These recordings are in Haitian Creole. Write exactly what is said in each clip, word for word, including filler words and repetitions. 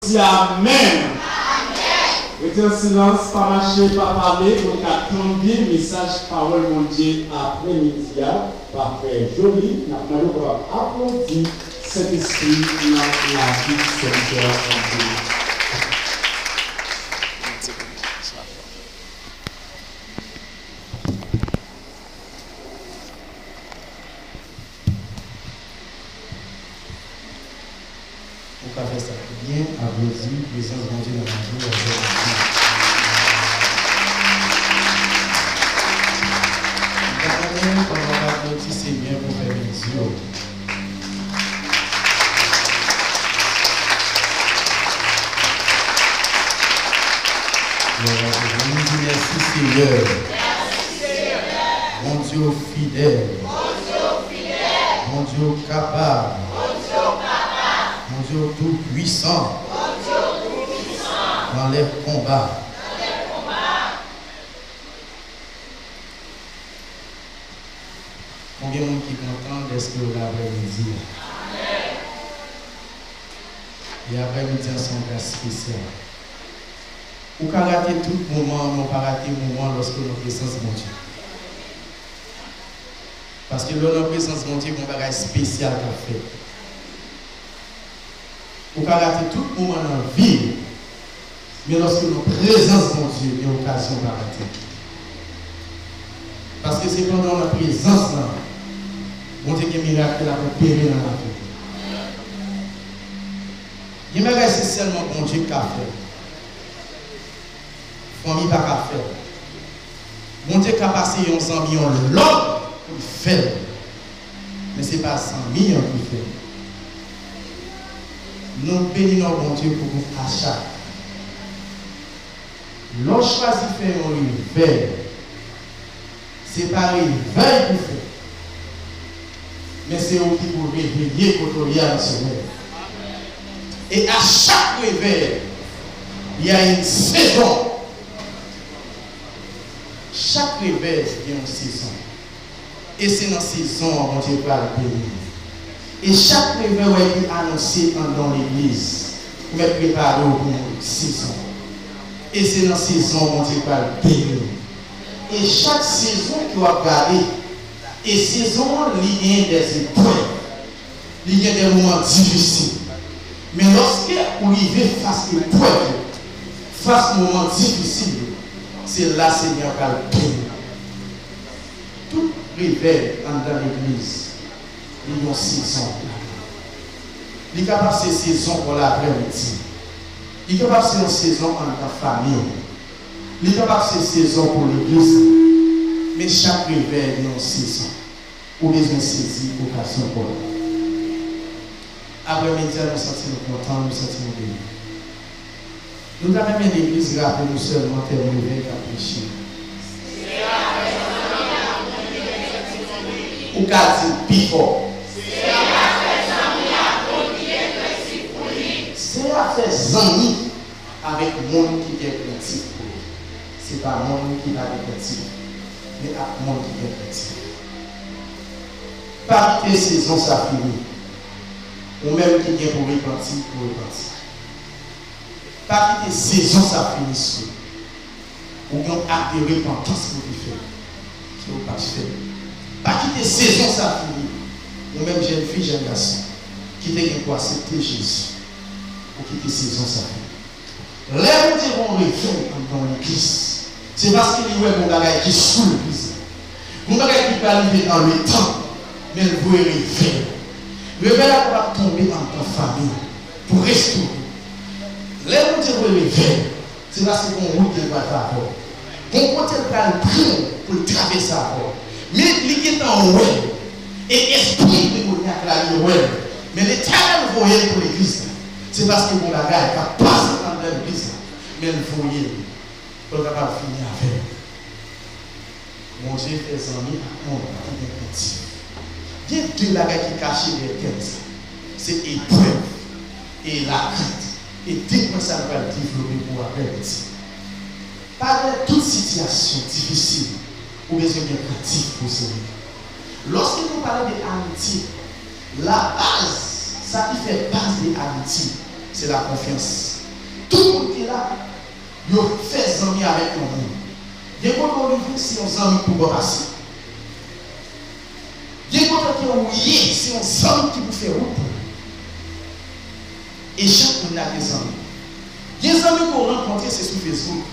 Di amèn. Rete an silans, pa mache, pa pale, pou n ka tande mesaj pawòl Bondye aprèmidi a pa frè Joly. N ap mande w kapab aplodi Sentespri nan lavi sèvitè a. Ou ka fè sa pi byen, aplodi prezans Bondye nan lavi w. M ta renmen pandan w ap aplodi Senyè pou fè byen di w. Glwa a Bondye, nou di mèsi Senyè. Bondye w fidèl. Bondye w kapab. Bondye w tou pwisan. Nan lè konba. Konbyen moun ki kontan dèske w la aprèmidi a? E aprèmidi an se yon gras espesyal. Ou ka rate tout moman, men w pa rate moman lòske w nan prezans Bondye. Paske lè w nan prezans Bondye, gen yon bagay espesyal k ap fèt. Ou ka rate tout moman nan vi w, men lòske w nan prezans Bondye, gen okazyon w pa rate. Paske se pandan w nan prezans lan, Bondye gen mirak ke l ap opere nan lavi w. Gen bagay se sèlman Bondye k ka fè. Fanmi pa ka fè l. Bondye ka pase yon zanmi yon lòd pou l fè l. Men se pa zanmi an ki fè l. Nou beni non Bondye pou gwoup Acha. Lè w chwazi fè yon revèy, se pa revèy pou fè, men se ou ki pou reveye kote w ye a nan semèn. E a chak revèy, il y a une saison. Chak revèy gen yon sezon. E se nan sezon an Bondye pral beni w. E chak revèy w wè ki anonse anndan yon legliz, ou mèt prepare w pou yon lòt sezon. E se nan sezon an Bondye pral beni w. E chak sezon ke w ap gade, e sezon an, li genyen dèzeprèv, li gen de moman difisil. Men lòske ou rive fas eprèv yo, fas moman difisil yo, se la Senyè a pral beni w. Tout revèy anndan legliz, li gen yon sezon. Li kapab se sezon pou laprèmidi. Li kapab se yon sezon anndan fanmi w. Li kapab se sezon pou legliz la. Men chak revèy gen yon sezon. Ou bezwen sezi okazyon pa w la. Aprèmidi a, nou santi nou kontan, nou santi nou beni. Nou ta renmen legliz raple nou sèlman tèm revèy k ap preche. Ou ka di l pi fò. Seyè a fè zanmi avèk moun ki gen krentif pou li. Se pa moun ki pa gen krentif, men ak moun ki gen krentif. Pa kite sezon sa fini. Ou menm ki gen pou repanti, ou repanti. Pa kite sezon sa fini sou ou. Ou gen yon ak de repantans pou te fè, ke ou pa t fè. Pa kite sezon sa fini. Ou menm jèn fi, jèn gason, ki te gen pou aksepte Jezi, ou kite sezon sa fini. Lè Bondye gen yon revèy anndan yon legliz, se paske li wè gen yon bagay ki sou legliz la. Gen yon bagay ki pral rive nan letan, men l voye revèy. Revèy la kapab tonbe anndan fanmi w pou restore w. Lè Bondye voye revèy, se paske gen yon wout ke l pral fè avè w. Gen yon kote l pral pran w pou l travèse avè w. Men li gentan wè l. E espri demonik la, li wè l. Men Letènèl voye l pou legliz la. Se paske gen yon bagay k ap pase anndan legliz la. Men l voye l pou l kapab fini avè l. Bondye fè zanmi ak moun ki gen krentif. Gen de bagay ki kache dèyè tèm sa. Se eprèv e lakrent. E de pwen sa nou pral devlope pou apre midi. Padè tout sitiyasyon difisil, ou bezwen gen krentif pou Senyè. Lòske nou pale de amitye, labaz, sa ki fè baz de amitye, se la konfyans. Tout moun ki la, yo fè zanmi avèk yon moun. Gen kote w rive, se yon zanmi pou bò pase. Gen kote ke ou ye, se yon zanmi ki pou fè wout pou ou. E chak moun nan gen zanmi. Gen zanmi ke w rankontre, se sou Facebook.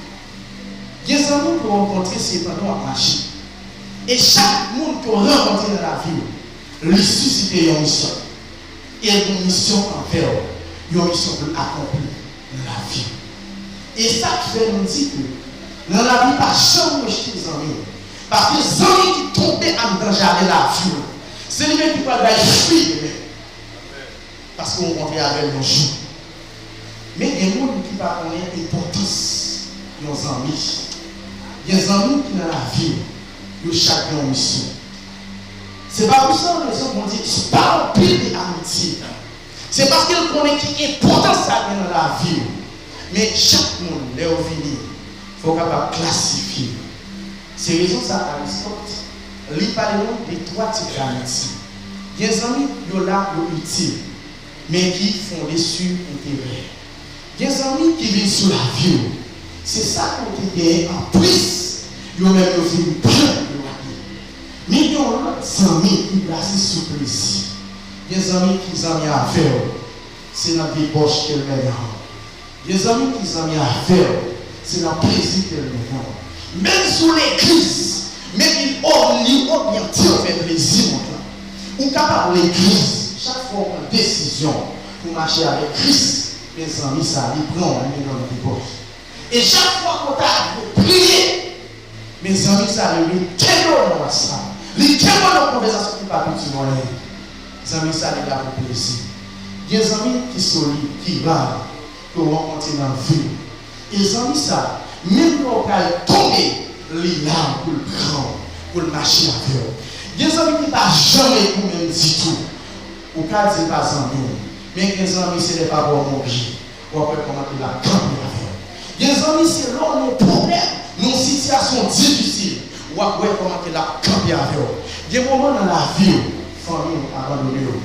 Gen zanmi ke w rankontre, se pandan w ap mache. E chak moun ke w rankontre nan lavi w, li sisite yon misyon. E l gen yon misyon anvè w, yon misyon pou l akonpli nan lavi w. E sa k fè nou di ke nan lavi, pa janm rejte zanmi w. Paske zanmi ki tonbe anndan jaden lavi w la, se li menm ki pral bay fwi demen. Paske w rankontre avè l yon jou. Men gen moun ki pa konnen enpòtans yon zanmi. Gen zanmi ki nan lavi w, yo chak gen yon misyon. Se pa pou sa rezon Bondye pa anpil de amitye. Se paske l konnen ki enpòtans sa gen nan lavi w. Men chak moun, lè yo vini, fò w kapab klasifye yo. Se rezon sa Aristòt, li pale nou de twa tip damitye. Gen zanmi, yo la, yo itil, men ki fonde sou enterè. Gen zanmi ki vin sou lavi w. Se sa ke w te genyen anplis, yo menm yo vin pran yo ale. Men gen yon lòt zanmi ki baze sou plezi. Gen zanmi ki zanmi avè w, se nan debòch ke l mennen w. Gen zanmi ki zanmi avè w, se nan plezi ke l mennen w. Menm si w legliz, men li o-, li oryante w vè plezi mond lan. Ou kapab legliz, chak fwa w pran desizyon pou mache avèk Kris, men zanmi sa, li pran w, li mennen w nan debòch. E chak fwa ke w ta vle priye, men zanmi sa, li, li kenbe w nan WhatsApp. Li kenbe w nan konvèsasyon ki pa itil w anyen. Zanmi sa, li la pou plezi. Gen zanmi ki solid, ki rar, ke w rankontre nan vi w. E zanmi sa, menm lè w pral tonbe, li la pou l pran w, pou l mache avè w. Gen zanmi ki pa janm ret ou menm ditou. Ou ka di l pa zanmi w, men gen zanmi se lè papa w mouri, w ap wè kòman ke l ap kanpe avè w. Gen zanmi se lè w nan yon pwoblèm, nan yon sitiyasyon difisil, w ap wè kòman ke l ap kanpe avè w. Gen moman nan lavi w, fanmi w abandone w.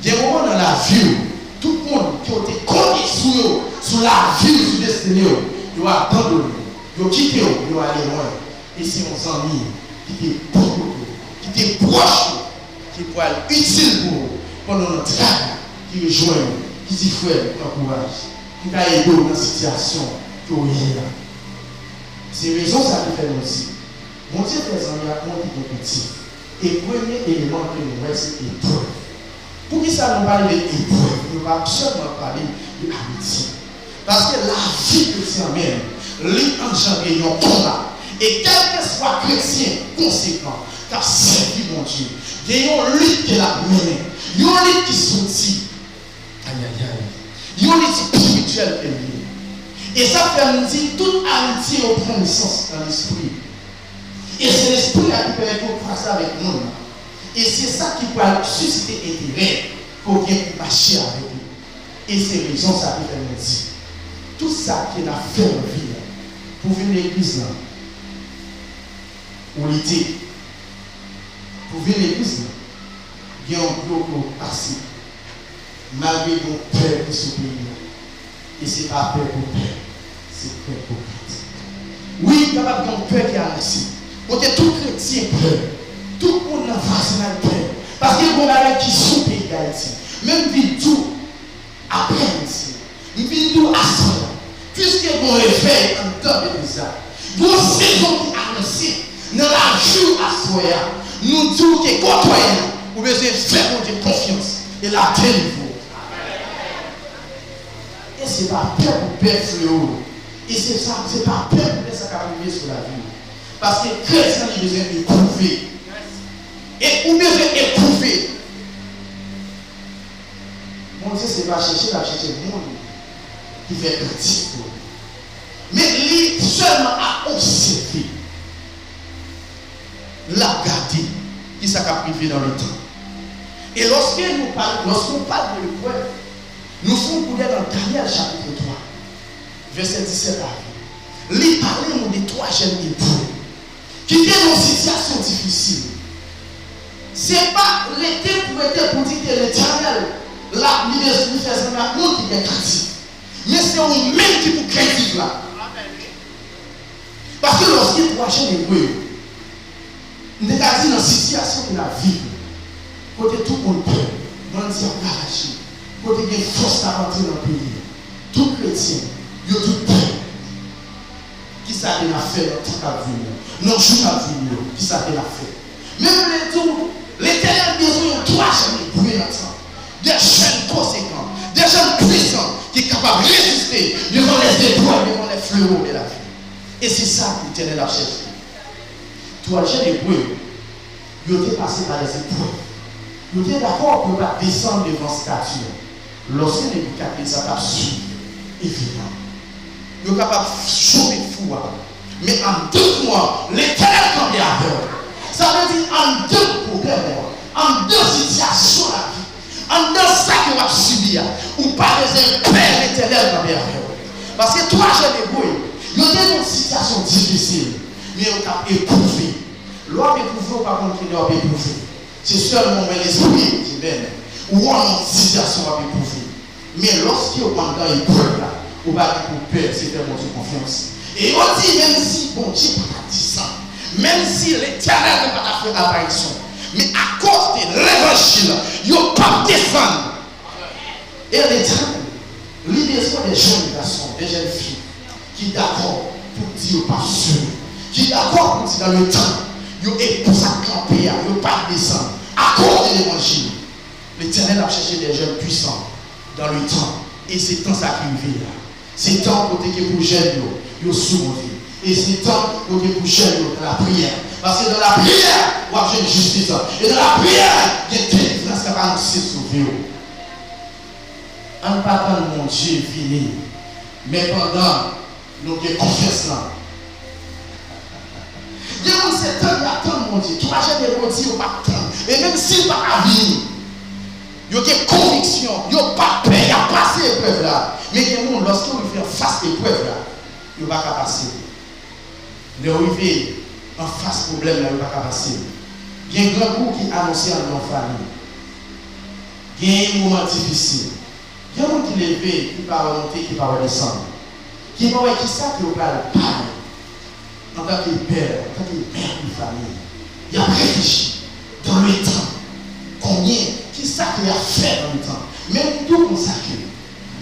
Gen moman nan lavi w, tout moun ke w te konte sou yo, sou lavi w, sou destine w, yo abandone w. Yo kite w, yo ale lwen. E se yon zanmi ki te bò kote w, ki te pwòch ou, ki pral itil pou ou pandan w nan tray la, ki rejwenn ou, ki di, "Frè m, pran kouraj," ki ka ede w nan sitiyasyon ke w ye a. Se rezon sa ki fè nou di, Bondye fè zanmi ak moun ki gen krentif. E premye eleman ke nou wè, se eprèv. Poukisa nou pale de eprèv? Nou pa sèlman pale de amitye. Paske lavi kretyen menm, li anjandre yon konba. E kèlkeswa kretyen konsekan k ap sèvi Bondye, gen yon lit ke l ap mennen. Yon lit ki soti, ayayay, yon lit espirityèl ke l ye. E sa fè nou di tout amitye yo pran nesans nan lespri. E se lespri a ki pèmèt yo kwaze avèk moun nan. E se sa ki pral sisite enterè ke w gen pou mache avèk li. E se rezon sa ki fè mwen di, tout sa ke n ap fè nan vi a, pou vin legliz lan, ou lite. Pou vin legliz lan, gen yon dlo ke w pase. Malgre gen yon pè ki sou peyi a, e se pa pè pou pè, se pè pou Kris. Wi, kapab gen yon pè ki anonse, kote tout kretyen pè, tout moun nan vwazinay pè, paske gen yon bagay ki sou peyi Dayiti. Men m vin di w, apre midi, m vin di w aswè a, piske gen yon revèy anndan legliz la, gen yon sezon ki anonse nan lavi w aswè a, nou di w ke kote w ye a, ou bezwen fè Bondye konfyans e l ap delivre w. E se pa pè pou pè, freo. E se sa, se pa pè pou pè sa k ap rive sou lavi w. Paske kretyen li bezwen epwouve. E ou bezwen epwouve. Bondye se pa chèche l ap chèche moun ki fè kantik pou li. Men li sèlman ap obsève. L ap gade kisa k ap rive nan letan. E lòske nou pale, lòske w pale de leprèv, nou fè yon koudèy nan Danyèl chapit twa, vèsè disèt a ven. Li pale nou de twa jèn Ebre ki te nan yon sitiyasyon difisil. Se pa rete pou rete pou di ke Letènèl la, li bezwen fè zanmi ak moun ki gen kantik. Men se ou menm ki pou krentif la. Paske lòske twa jèn Ebre yo, m te ka di nan sitiyasyon ke n ap viv, kote tout moun pè, bandi ap ravaje, kote gen fòs k ap antre nan peyi a, tout kretyen, yo tout pè. Kisa ke n ap fè nan tan k ap vini yo? Nan jou k ap vini yo, kisa ke n ap fè? Men m vle di w, Letènèl bezwen yon twa jèn Ebre nan tan. De jèn konsekan, de jèn pwisan ki kapab reziste devan lèzeprèv, devan lè flewo de lavi. E se sa Letènèl ap chèche. Twa jèn Ebre yo, yo te pase pa lèzeprèv. Yo te dakò pou yo pa t desann devan estati a. Lòske Nebikadneza t ap swiv evenman, yo kapab chofe fou a. Men anndan fou an, Letènèl kanpe avè w. Sa vle di, anndan pwoblèm ou an, anndan sitiyasyon lavi, anndan sa ke w ap sibi a, ou pa bezwen pè, Letènèl kanpe avè w. Paske twa jèn Ebre yo, yo te nan yon sitiyasyon difisil, men yo t ap epwouve. Lè w ap epwouve, ou pa konn kilè w ap epwouve. Se sèlman wè lespri Bondye menm. Ou wè nan sitiyasyon w ap epwouve. Men lòske w anndan eprèv la, ou pa gen pou pè, se fè Bondye konfyans. E yo di, menm si Bondye pa ta desann, menm si Letènèl pa ta fè aparisyon, men akoz de levanjil, yo p ap desann. E Letènèl, li bezwen de jèn gason, de jèn fi ki dakò pou di yo p ap sere, ki dakò pou di nan letan yo epou sa kanpe a, yo p ap desann akoz de levanjil. Letènèl ap chèche de jèn pwisan dan letan, e se tan sa ki rive la. Se tan kote ke pou jèn yo, yo sou Bondye. E se tan kote pou jèn yo nan lapriyè. Paske nan lapriyè, w ap jwenn jistis. E nan lapriyè, gen delivrans k ap anonse sou vi w. Ann pa tann Bondye vini, men pandan nou gen konfyans lan. Gen moun se tann y ap tann Bondye. Twa jèn Ebre di yo p ap tann. E menm si l pa ka vini, yo gen konviksyon, yo p ap pè, y ap pase eprèv la. Men gen moun, lòske yo rive anfas eprèv la, yo pa ka pase. Lè w rive anfas pwoblèm la, yo pa ka pase. Gen grangou ki anonse anndan fanmi. Gen moman difisil. Gen moun ki leve, ki pa wè monte, ki pa wè desann. Ki pa wè kisa ke yo pral bay antanke pè, antanke mè pou fanmi. Y ap reflechi dan letan, konbyen, kisa ke y ap fè dan letan. Men m di w konsa ke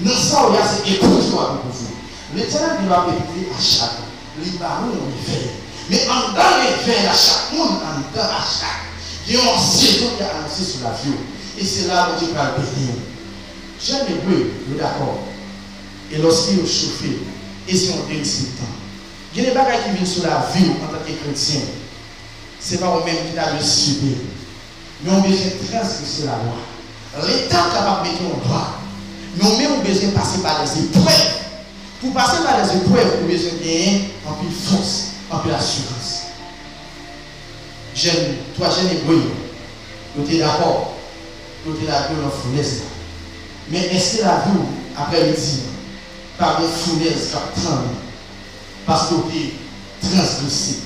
nan sa w ye a, se epwouve w ap epwouve. Letènèl gen dwa epwouve Achab, li ba nou yon revèy. Men anndan revèy la, chak moun anndan Achab, gen yon sezon ki anonse sou lavi w. E se la Bondye pral beni w. Jèn Ebre yo dakò. E lòske yo chofe, e se yon derespektan. Gen de bagay ki vin sou lavi w antanke kretyen. Se pa ou menm ki ta dwe sibi l. Men w bezwen transgrese lalwa. Leta kapab mete w dwa, men w menm ou bezwen pase pa dèzeprèv. Pou w pase pa dèzeprèv, ou bezwen genyen anpil fòs, anpil asirans. Jèn, twa jèn Ebre yo, yo te dakò pou yo te lage w nan founèz la. Men èske lavi w aprè midi an pa gen founèz k ap tann ou? Paske w te transgrese.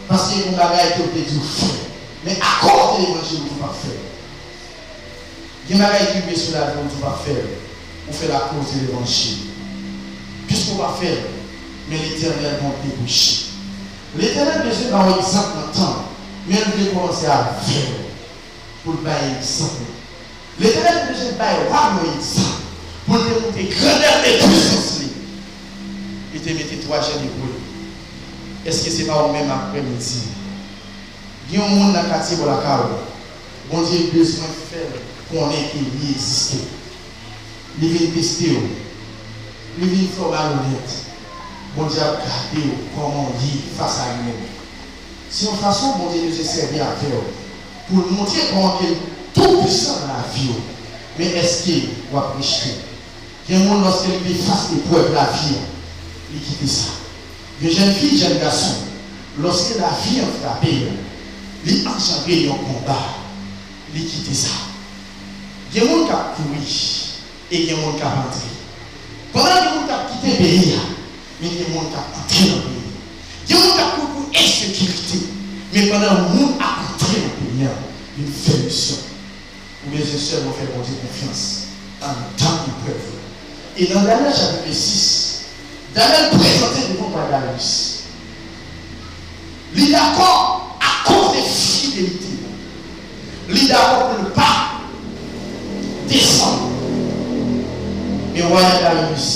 Paske gen yon bagay ke w te di w fè. Men akoz de levanjil ou di w p ap fè l. Gen bagay ki rive sou lavi w, ou di w p ap fè l. Ou fè l akoz de levanjil. Piske w p ap fè l, men Letènèl gon debouche. Letènèl bezwen ba w egzanp nan tan, men l vle kòmanse avè w pou l bay egzanp lan. Letènèl te bezwen bay wa m yon egzanp pou l te montre grandè l e pwisans li. Li te mete twa jèn Ebre. Èske se pa ou menm aprè midi? Gen yon moun nan katye bò lakay ou, Bondye bezwen fè l konnen ke li egziste. Li vin teste w. Li vin fè w malonèt. Bondye ap gade w kòman w ye fas a li menm. Se yon fason Bondye bezwen sèvi avè w pou l montre kòman ke l toupwisan nan lavi w. Men èske w ap rejte? Gen moun, lòske li te fas eprèv lavi an, li kite sa. Gen jèn fi, jèn gason, lòske lavi an frape l, li anjandre yon konba, li kite sa. Gen moun k ap kouri e gen moun k ap antre. Pandan gen moun k ap kite peyi a, men gen moun k ap antre nan peyi a. Gen moun k ap kouri pou ensekirite, men pandan moun ap antre nan peyi a, vin fè misyon. Ou bezwen sèlman fè Bondye konfyans anndan eprèv la. E nan Danyèl chapit sis, Danyèl prezante devan wa Daryis. Li dakò akoz de fidelite l. Li dakò pou l pa desann. Men wa Daryis,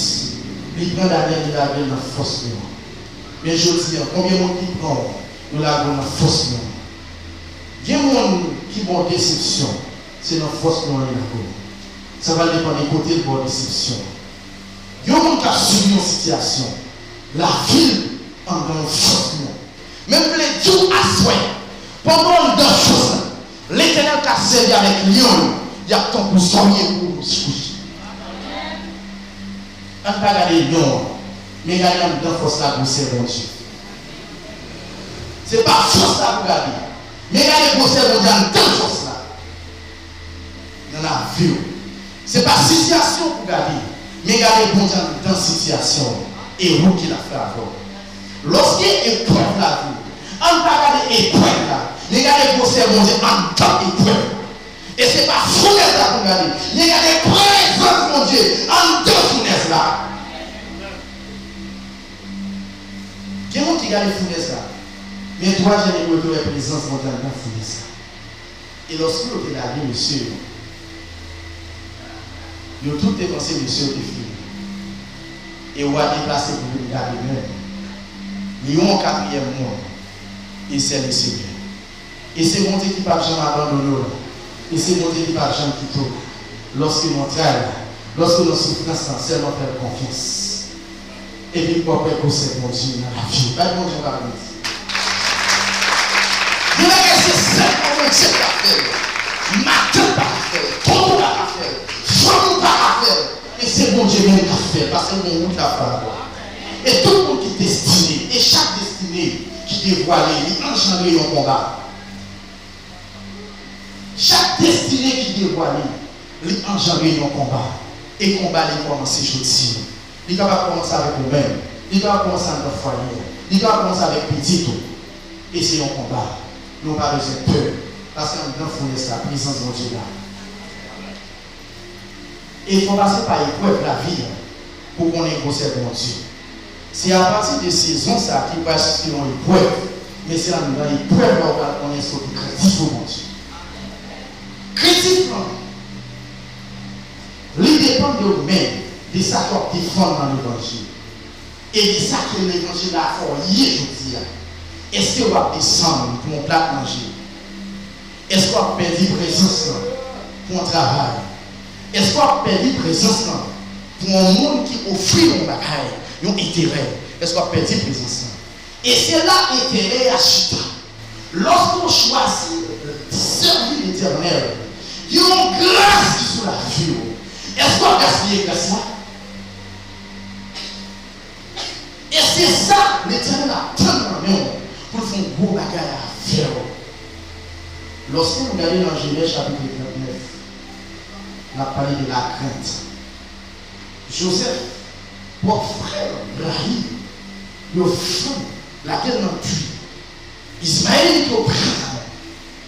li pran Danyèl, li lave l nan fòs li an. Men jodi a, konbyen moun ki pran w, yo lage w nan fòs li an? Gen moun ki ba w desepsyon, se nan fòs li an yo lage w. Sa va depann de kote l ba w desepsyon an. Yon moun k ap sibi yon sitiyasyon, lavi l anndan yon fòs li an. Men m vle di w aswè, pandan w anndan fòs la, Letènèl ka sèvi avèk lyon yo, y ap tankou zòrye pou w chouche. Ann pa gade lyon an, men gade anndan fòs la gwosè Bondye. Se pa fòs la pou gade, men gade gwosè Bondye anndan fòs la. Nan lavi w. Se pa sitiyasyon pou gade, men gade Bondye anndan sitiyasyon an e wout ke l ap fè avè w. Lòske eprèv lavi w, ann pa gade eprèv la, men gade gwosè Bondye anndan eprèv la. E se pa founèz la pou n gade, men gade prezans Bondye anndan founèz la. Gen moun ki gade founèz la, men twazyèm jou yo te wè prezans Bondye anndan founèz la. E lòske yo te lage mesye yo, yo tout te panse mesye yo te fini. E wa deplase pou vin gade menm. Li yon katriyèm moun, e se Lesenyè. E se Bondye ki p ap janm abandone w la. E se Bondye ki p ap janm kite w. Lòske w nan tray la, lòske w nan soufrans la, sèlman fè l konfyans. Epi w ap wè gwosè Bondye nan lavi w. Bay Bondye yon aplodi. Gen bagay se sèlman Bondye k ap fè l. Matant pa ka fè l. Tonton pa ka fè l. Fanmi w pa ka fè l. Men se Bondye menm k ap fè l. Paske l gen yon wout l ap fè avè w. E tout moun ki destine, e chak destine ki devwale, li anjandre yon konba. Chak destine ki devwale, li anjandre yon konba. E konba li kòmanse jodi a. Li kapab kòmanse avèk ou menm. Li kapab kòmanse anndan fwaye a. Li kapab kòmanse avèk pitit ou. E se yon konba. Nou pa bezwen pè. Paske anndan founèz la, prezans Bondye la. E fò w pase pa eprèv lavi a pou w konnen gwosè Bondye. Se apati de sezon sa a ki pral sisite yon eprèv, men se anndan eprèv la w pral konnen èske w te kredib pou Bondye. Kredib lan, li depann de ou menm, de sa ke w ap defann nan levanjil, e de sa ke levanjil la fè w ye jodi a. Èske w ap desann pou yon plat manje? Èske w ap pèdi prezans lan pou yon travay? Èske w ap pèdi prezans lan pou yon moun ki ofri w yon bagay, yon enterè? Èske w ap pèdi prezans lan? E se la enterè a chita. Lòske w chwazi sèvi Letènèl, gen yon gras ki sou lavi w. Èske w ap gaspiye gras la? E se sa Letènèl ap tann nan men w pou l fè yon gwo bagay avè w. Lòske nou gade nan Jenèz chapit trannèf, n ap pale de lakrent. Jozèf, pwòp frè l rayi l, yo fann, lage l nan pwi. Izmayèl li te oprè,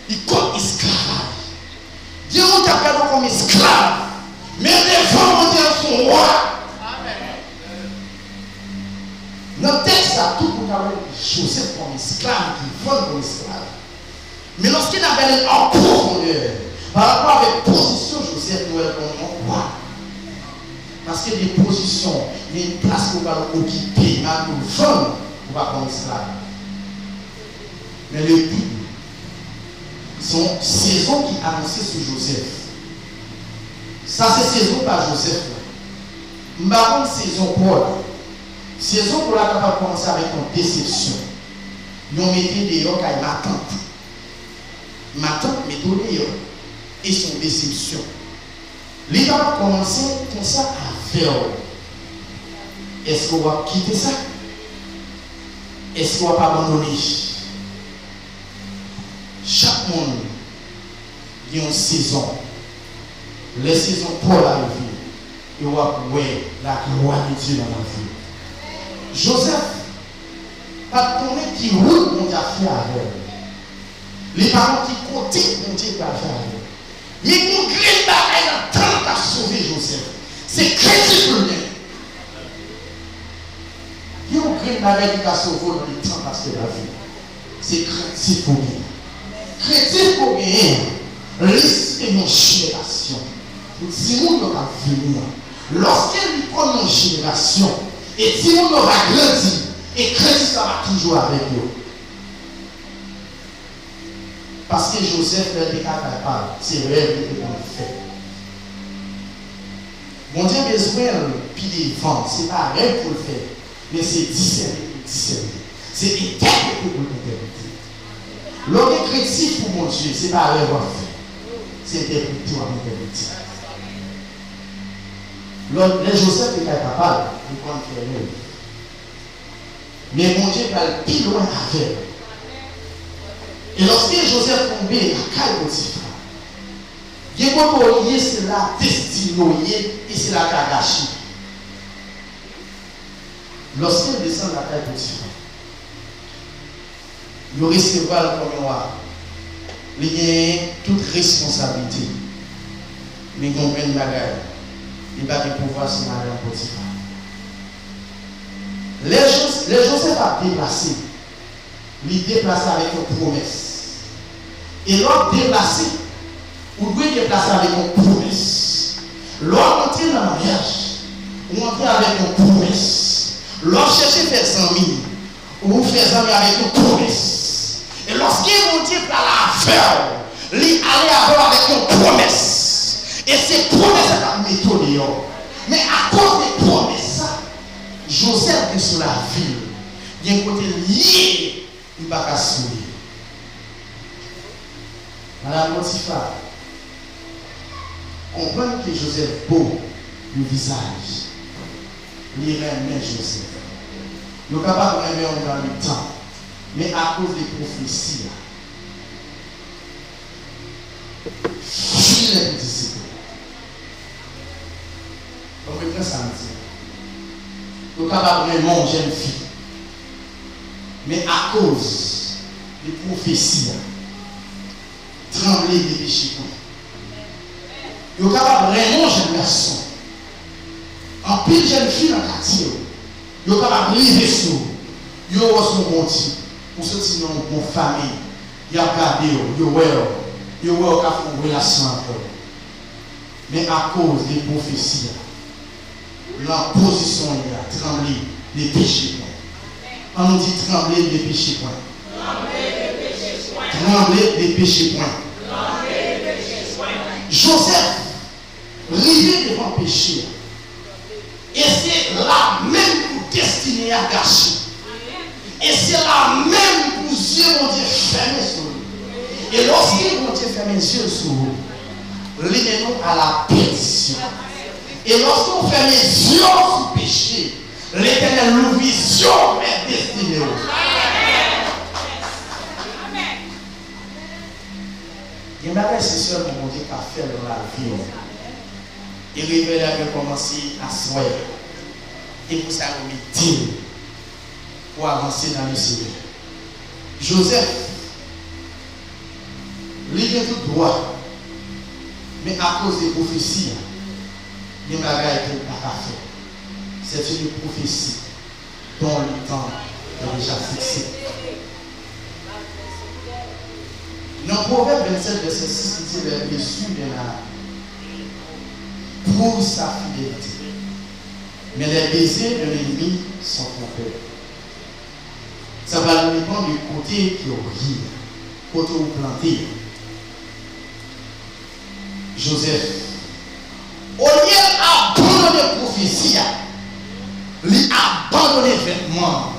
li kont esklav. Gen moun k ap gade w kòm esklav, men devan Bondye w se yon wa. Nan tèks sa, tout moun ka wè Jozèf kòm esklav, ki vann kòm esklav. Men lòske n ap gade l an pwofondè, pa rapò avèk pozisyon Jozèf, nou wè l kòm yon wa. Paske gen pozisyon, gen plas ke w pral okipe, malgre w vann, ou pa kòm esklav. Men lepid, se yon sezon ki anonse sou Jozèf. Sa se sezon pa Jozèf la. M pa konn sezon pa w la. Sezon pa w la kapab kòmanse avèk yon desepsyon. Yon mete deyò kay matant. Matant mete w deyò. E se yon desepsyon. Li kapab kòmanse konsa avè w. Èske w ap kite sa? Èske w ap abandone? Chak moun gen yon sezon. Lè sezon pa w la rive, e w ap wè laglwa de Dye nan lavi w. Jozèf pa t konnen ki wout Bondye ap fè avè l. Li pa konn ki kote Bondye pral fè avè l. Men gen yon grenn bagay nan tan k ap sove Jozèf. Se kredib pou l genyen. Premye bagay ki ka sove w nan letan pastè David, se krentif ou genyen. Krentif ou genyen an, li se yon jenerasyon pou timoun yo k ap vini an. Lòske li konn yon jenerasyon, e timoun yo va grandi, e krentif sa va toujou avèk yo. Paske Jozèf, lè l te ka kapab, se rèv li te konn fè. Bondye bezwen l pi devan, se pa rèv pou l fè, men se disène pou l disène, se entèprete pou l entèprete. Lè w gen krentif pou Bondye, se pa rèv w ap fè, se entèprete w ap entèprete. Lè, lè Jozèf te kay papa l, li konn fè rèv. Men Bondye pral pi lwen avè l. E lòske Jozèf tonbe lakay Potifa, gen kote w ye, se la destine w ye, e se la ka gache. Lòske l desann lakay Potifa, yo resevwa l kòm yon wa. Li genyen tout responsablite. Men gen yon grenn bagay, li pa gen pouvwa sou madanm Potifa. Lè Jos-, lè Jozèf ap deplase, li deplase avèk yon pwomès. E lè w ap deplase, ou dwe deplase avèk yon pwomès. Lè w ap antre nan maryaj, ou antre avèk yon pwomès. Lè w ap chèche fè zanmi, ou fè zanmi avèk yon pwomès. E lòske Bondye pral avè w, li ale avè w avèk yon pwomès. E se pwomès la k ap mete w deyò. Men akoz de pwomès sa, Jozèf gen sou lavi l. Gen kote l ye, li pa ka swiv. Madanm Potifa konprann ke Jozèf bo de vizaj. Li renmen Jozèf. Yo kapab renmen w nan letan, men akoz de pwofesi a, filen pou disip ou. Ou konprann sa m di? Yo kapab renmen yon jèn fi, men akoz de pwofesi a, tranble, depeche pwen. Yo kapab renmen yon jèn gason. Anpil jèn fi nan katye w, yo kapab rive sou ou. Yo wè w se yon bon tip, ou soti nan yon bon fanmi. Y ap gade w, yo wè w, yo wè w ka fè yon relasyon avè w. Men akoz de pwofesi a, nan pozisyon w ye a, tranble, depeche pwen. Ann nou di, tranble, depeche pwen. Tranble, depeche pwen. Jozèf rive devan peche a. E se la menm pou destine a gache. E se la menm pou zye Bondye fèmen sou li. E lòske Bondye fèmen zye l sou ou, li mennen w a la pèdisyon. E lòske w fèmen zye w sou peche, Letènèl louvri zye w vè destine w. Gen bagay se sèlman Bondye ka fè l nan lavi w. E revèy la gen kòmanse aswè. E pou sa yo mete l pou avanse nan le Senyè. Jozèf, li gen tout dwa, men akoz de pwofesi a, gen bagay ke l pa ka fè. C'est une prophétie dont le temps est déjà fixé. Nan Pwovèb vennsèt, vèsè sis, li di, les blessures d'un ami prouvent sa fidélité, mais les baisers d'un ennemi sont trompeurs. Sa pral depann de kote ke w ye, kote w plante. Jozèf, olye l abandone pwofesi a, li abandone vètman an.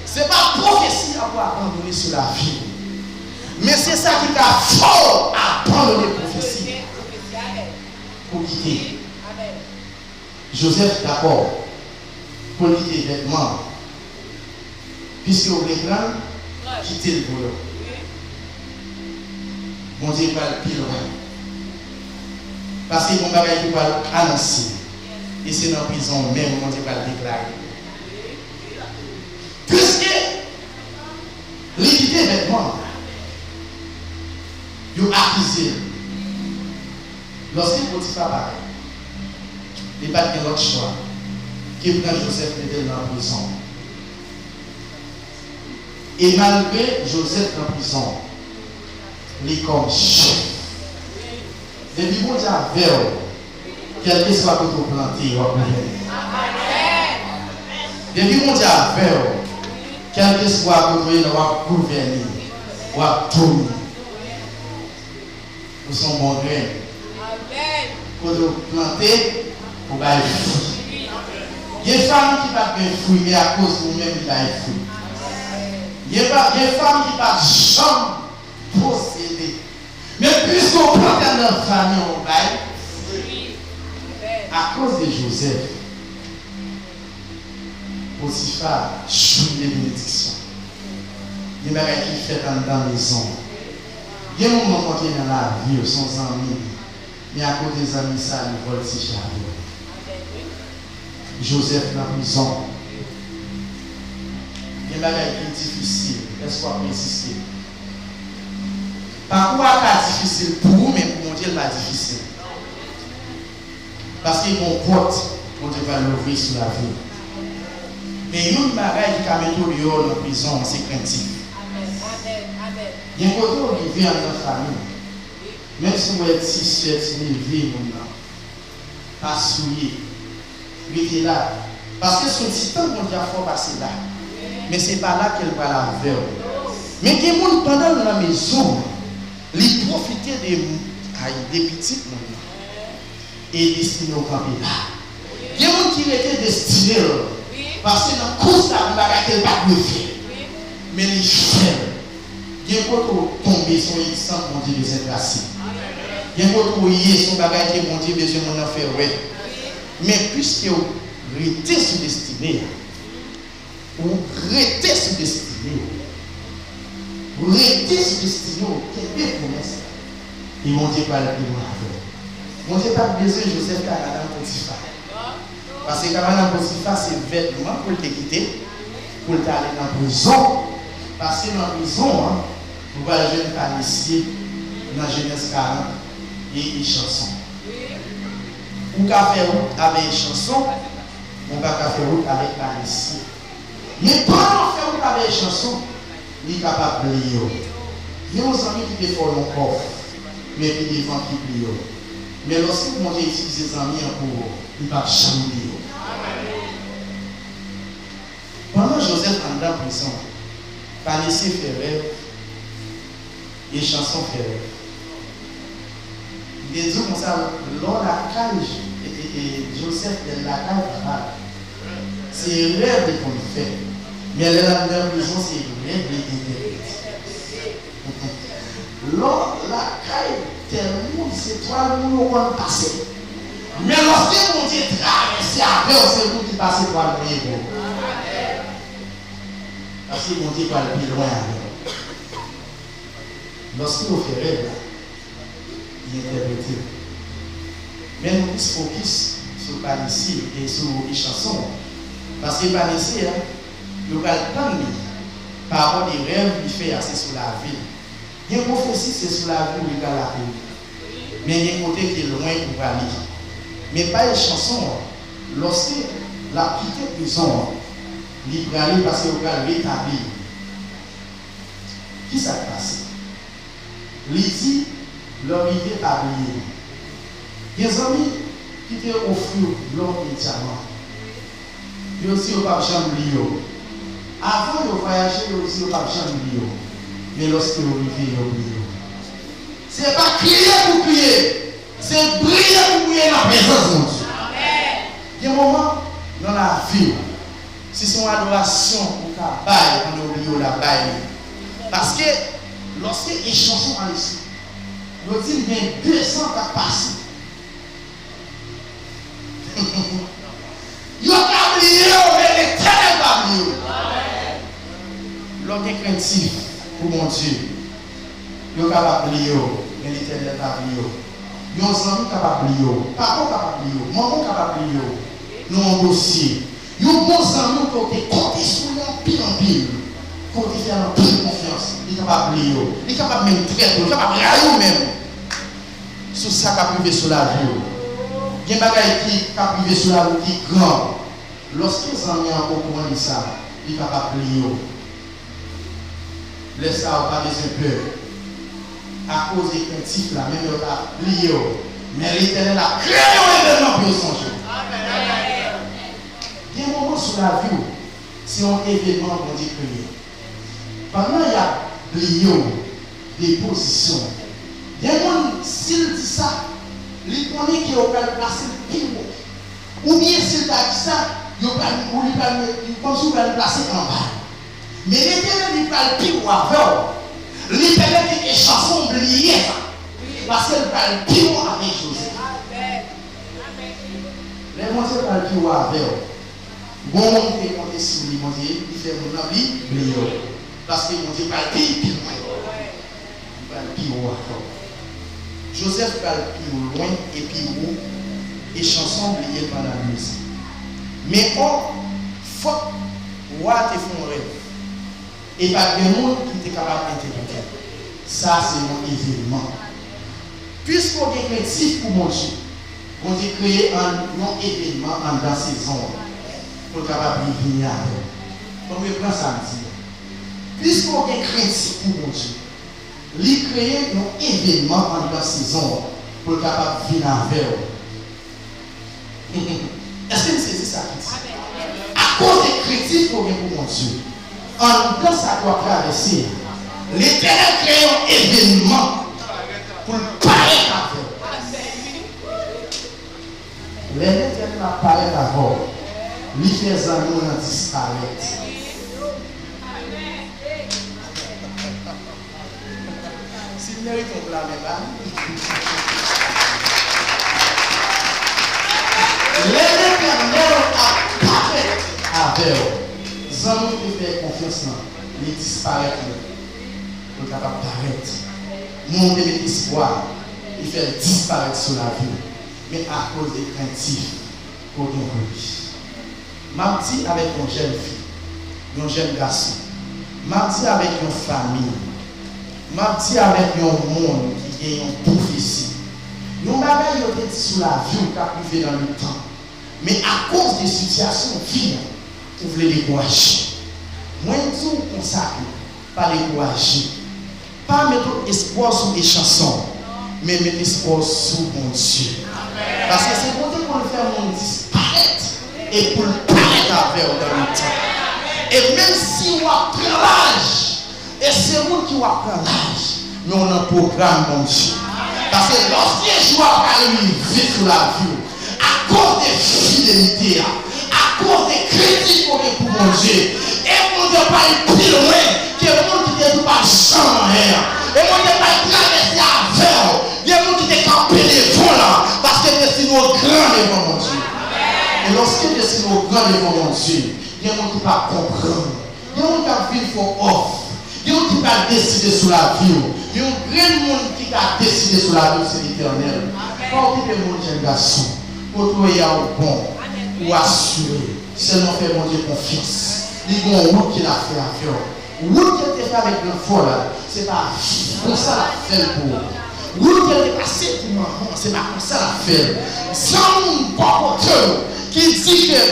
Se pa pwofesi a pou abandone sou lavi w, men se sa ki ka fè w abandone pwofesi a pou kite. Jozèf dakò pou l kite vètman an. Piske w vle pran l, kite l pou yo. Bondye pral pi lwen. Paske gon bagay ki pral anonse. E se nan prizon menm Bondye pral deklare. Piske li kite vètman an, yo akize l. Lòske Potifa parèt, li pa t gen lòt chwa ke pran Jozèf mete l nan prizon. E malgre Jozèf nan prizon, li kòm chèf. Depi Bondye avè w, kèlkeswa kote w plante, w ap gouvène. Depi Bondye avè w, kèlkeswa kote w ye la, w ap gouvène, w ap domine. Ou se yon bon grenn. Kote w plante, ou bay fwi. Gen fanm ki pa t gen fwi, men akoz ou menm li bay fwi. Gen pa, gen fanm ki pa t janm posede. Men piske w plante anndan fanmi w, ou bay fwi. Akoz de Jozèf, Potifa jwi de benediksyon. Gen bagay ki fèt anndan mezon. Gen moun w rankontre nan lavi w, se yon zanmi w, men akoz de zanmi sa, li vòltije avè w. Jozèf nan prizon. Gen bagay ki difisil, èske w ap reziste? Pakou a ka difisil pou ou, men pou Bondye, l pa difisil. Paske gen yon pòt Bondye pral louvri sou lavi w. Men youn bagay ki ka mete w deyò nan prizon an, se krentif. Gen kote w rive anndan fanmi, menm si w wè ti sè, ti neve moun nan, pa souye, rete la. Paske se yon ti tan Bondye ap fè w pase la. Men se pa la ke l pral avè w. Men gen moun, pandan l nan mezon an, li pwofite de, ay, de pitit moun nan. E destine w kanpe la. Gen moun ki rete destine l, paske nan kous la, gen bagay ke l pa t dwe fè. Men li fè l. Gen kote w tonbe, se yon egzanp Bondye bezwen trase. Gen kote w ye, se yon bagay ke Bondye bezwen moun nan fè wè. Men piske w rete sou destine a, ou rete sou destine w. Ou rete sou destine w, kenbe pwomès la. E Bondye pral pi lwen avè w. Bondye pa t bezwen Jozèf ta madanm Potifa. Paske ka madanm Potifa se vètman pou l te kite, pou l t ale nan prizon. Paske nan prizon an, nou pral jwenn pa mesye nan Jenèz karant e, e chanson. Ou ka fè wout avè chanson, men w pa ka fè wout avèk pa mesye. Men pandan w fè wout avè chanson, li kapab bliye w. Gen yon zanmi ki te fè w yon kòf, men pi devan ki bliye w. Men lòske Bondye itilize zanmi an pou ou, li p ap janm bliye w. Pandan Jozèf anndan prizon, pa mesye fè rèv, e chanson fè rèv. Li te di w konsa, lè w lakay, e, e, e, Jozèf, lè l lakay papa l, se rèv li konn fè. Men lè l anndan prizon, se rèv li entèprete. Lè w lakay tèl moun, se twal moun ou konn pase. Men lòske Bondye travèse avè w, se moun ki pase twal moun ye pou ou. Paske Bondye pral pi lwen avè w. Lòske w fè rèv la, li entèprete l. Men nou plis fokis sou pa mesye e sou e chanson an. Paske pa mesye a, yo pral tann li pa rapò de rèv li fè a, se sou lavi l. Gen pwofesi, se sou lavi w li pral ateri. Men gen kote ki lwen pou prale. Men pa e chanson an, lòske l ap kite prizon an, li prale paske yo pral retabli l. Kisa k pase? Li di, lè w rive, pa bliye m. Gen zanmi ki te ofri w lò e dyaman. Yo di yo p ap janm bliye w. Avan yo vwayaje, yo di yo p ap janm bliye w. Men lòske yo rive, yo bliye w. Se pa kriye pou kriye, se briye pou briye nan prezans Bondye. Gen moman nan lavi w, si se yon adorasyon ou ka bay, pandan w bliye w la bay li. Paske, lòske echanj ou an lespri, yo di m gen de zan k ap pase. Yo ka bliye w, men Letènèl pa bliye w. Lè w gen krentif pou Bondye, yo kapab bliye w, men Letènèl pa bliye w. Yon zanmi kapab bliye w, papa w kapab bliye w, manman w kapab bliye w nan yon dosye. Yon bon zanmi w ke w te konte sou li anpil, anpil, ke w te fè l anpil konfyans, li kapab bliye w. Li kapab menm trèt ou, li kapab rayi w menm. sou sa k ap rive sou lavi w. Gen bagay ki, k ap rive sou lavi w ki gran. Lòske zanmi an okouran de sa, li kapab bliye w. Lè sa a, ou pa bezwen pè. Akoz de krentif la, menm lè yo ta bliye w, men Letènèl ap kreye yon evènman pou yo sonje w. Gen moman sou lavi w, se yon evènman Bondye kreye. Pandan y ap bliye w, de pozisyon w. Gen moun, si l di sa, li konnen ke yo pral plase l pi wo. Oubyen si l ta di sa, yo pral, ou li pral met, kòmsi yo pral plase anba l. Men Letènèl, li pral pi wo avè w. Li pèmèt ke echanson bliye sa. Paske l pral pi wo avèk Jozèf. Lè Bondye pral pi wo avè w, gon moun ki te konte sou li, Bondye, li fè moun nan bli, bliye w. Paske Bondye pral pi, pi lwen. Li pral pi wo avè w. Jozèf pral pi lwen e pi wo, echanson bliye l pandan lwit. Men o, fòk wa a te fè yon rèv. E pa t gen moun ki te kapab entèprete l. Sa se yon evènman. Piske w gen krentif pou Bondye, Bondye kreye an, yon evènman anndan sezon an pou l kapab vini avè w. Fò m reprann sa m di a. Piske w gen krentif pou Bondye, li kreye yon evènman anndan sezon an pou l kapab vin avè w. Èske n sezi sa ki di? Akoz de krentif ke w gen pou Bondye, anndan sa ke w ap travèse a, Letènèl kreye yon evènman pou l parèt avè w. Lè Letènèl ap parèt avè w, li fè zanmi w nan disparèt. Si l merite yon pla men ba l. Lè Letènèl ap parèt avè w, zanmi w te fè konfyans lan, li disparèt li. Pou l kapab parèt. Moun w te met espwa, li fè l disparèt sou lavi w. Men akoz de krentif ke w gen pou li. M ap di avèk yon jèn fi, yon jèn gason. M ap di avèk yon fanmi. M ap di avèk yon moun ki gen yon pwofesi. Yon bagay yo te di sou lavi w k ap rive nan letan. Men akoz de sitiyasyon vi a, ou vle dekouraje. Mwen di w konsa ke, pa dekouraje. Pa met tout espwa w sou echanson, men met espwa w sou Bondye. Paske se Bondye pou l fè moun disparèt e pou l parèt avè w nan letan. E menm si w ap pran laj, e se moun ki w ap pran laj, men w nan pwogram Bondye. Paske lòske jou a pral rive sou lavi w, akoz de fidelite a, akoz de krentif ke w gen pou Bondye, e Bondye pral pi lwen ke moun ki te di w p ap janm anyen an. E Bondye pral travèse avè w. Gen moun ki te kanpe devan w la, paske destine w gran devan Bondye. E lòske destine w gran devan Bondye, gen moun ki p ap konprann. Gen moun k ap vin fè w òf. Gen moun ki pral deside sou lavi w. Men yon grenn moun ki ka deside sou lavi w, se Letènèl. Pa okipe moun, jèn gason. Kote w ye a, ou bon. Ou asire. Sèlman fè Bondye konfyans. Li gen yon wout ke l ap fè avè w. Wout ke l te fè avèk gran frè w la, se pa konsa l ap fè l pou ou. Wout ke l te pase pou manman w, se pa konsa l ap fè l. Zanmi w bò kote w ki di ke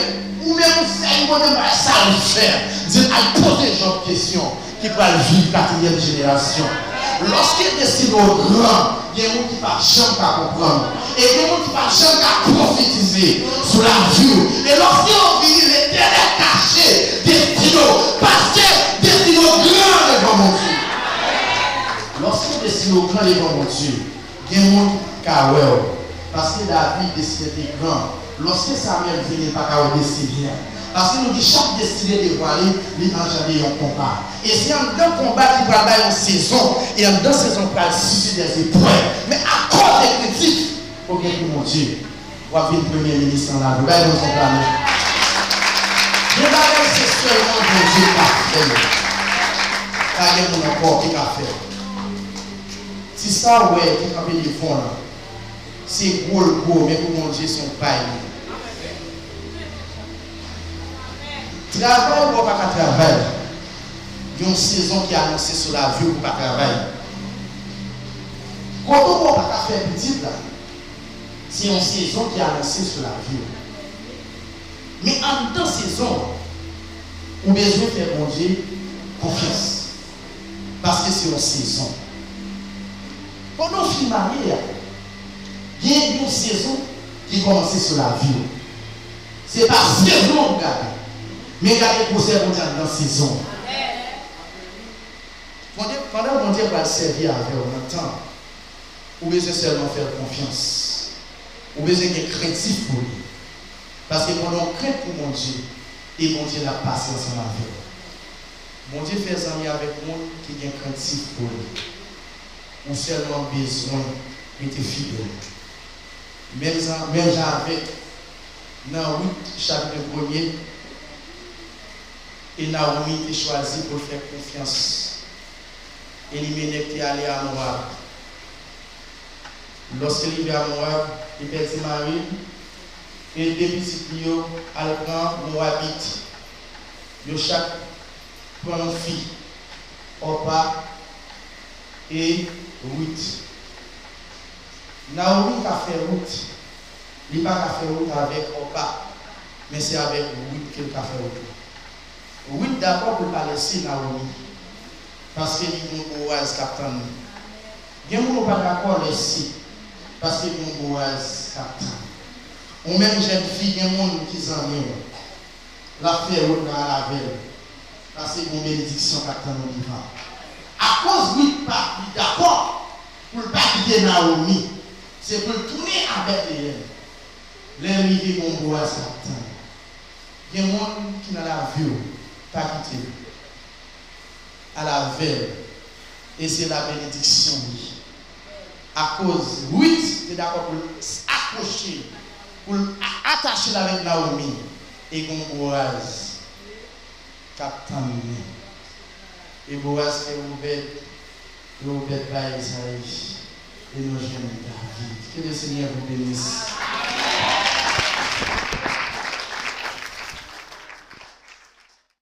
ou menm ou fè, ou konnen bagay sa ou fè. Di l al poze Jòb kesyon ki pral viv katriyèm jenerasyon. Lòske destine w gran, gen moun ki p ap janm ka konprann w. E gen moun ki p ap janm ka pwofetize sou lavi w. E lòske yo vini, Letènèl kache destine w, paske destine w gran devan Bondye. Lòske destine w gran devan Bondye, gen moun ki p ap ka wè w, paske David destine te gran. Lòske Samyèl vini, li pa ka wè destine a. Paske nou di chak destine devwale, li anjande yon konba. E se anndan konba ki pral bay yon sezon, e anndan sezon pral sisite dèzeprèv. Men akoz de krentif ke w gen pou Bondye, w ap vin premye minis nan lavi w. Bay Bondye yon pla men. Gen bagay se sèlman Bondye k ka fè yo. Pa gen moun ankò ki ka fè yo. Ti sa w wè ki kanpe devan w lan, se gwo l gwo, men pou Bondye se yon pay li ye. Travay w pa ka travay, gen yon sezon ki anonse sou lavi w pou w pa travay. Kote w pa ka fè pitit la, se yon sezon ki anonse sou lavi w. Men anndan sezon an, ou bezwen fè Bondye konfyans. Paske se yon sezon. Pandan w fin marye a, gen yon sezon ki kòmanse sou lavi w. Se pa sezon an pou gade, men gade gwosè Bondye anndan sezon an. Pandan, pandan Bondye pral sèvi avè w nan tan, ou bezwen sèlman fè l konfyans. Ou bezwen gen krentif pou li. Paske pandan w krent pou Bondye, e Bondye l ap pase ansanm avè w. Bondye fè zanmi avèk moun ki gen krentif pou li. Ou sèlman bezwen rete fidèl. Menm jan, menm jan avèk nan Wit chapit premye, e Nawomi te chwazi pou l fè konfyans Elimelèk te ale a Mowab. Lòske li rive a Mowab, li pèdi mari l, e de pitit li yo al pran Mowabit. Yo chak pran yon fi, Òpa e Wit. Nawomi ka fè wout. Li pa ka fè wout avèk Òpa, men se avèk Wit ke l ka fè wout la. Wit dakò pou l pa lèse Nawomi, paske li gen yon Bowaz k ap tann li. Gen moun ou pa dakò lèse, paske gen yon Bowaz k ap tann. Ou menm jèn fi, gen moun ki zanmi w, l ap fè wout la al avè l, paske gen yon benediksyon k ap tann ou devan. Akoz Wit pa, li dakò pou l pa kite Nawomi, se pou l tounen a Bètleyèm. Lè l rive, gen yon Bowaz k ap tann. Gen moun ki nan lavi w, pa kite l. Al avè l. E se la benediksyon li. Akoz Wit te dakò pou l akwoche, pou l a- atache l avèk Nawomi. E gen yon Bowaz k ap tann li. E Bowaz fè Obèd, e Obèd bay Ezayi, e nou jwenn David. Que le Seigneur vous bénisse.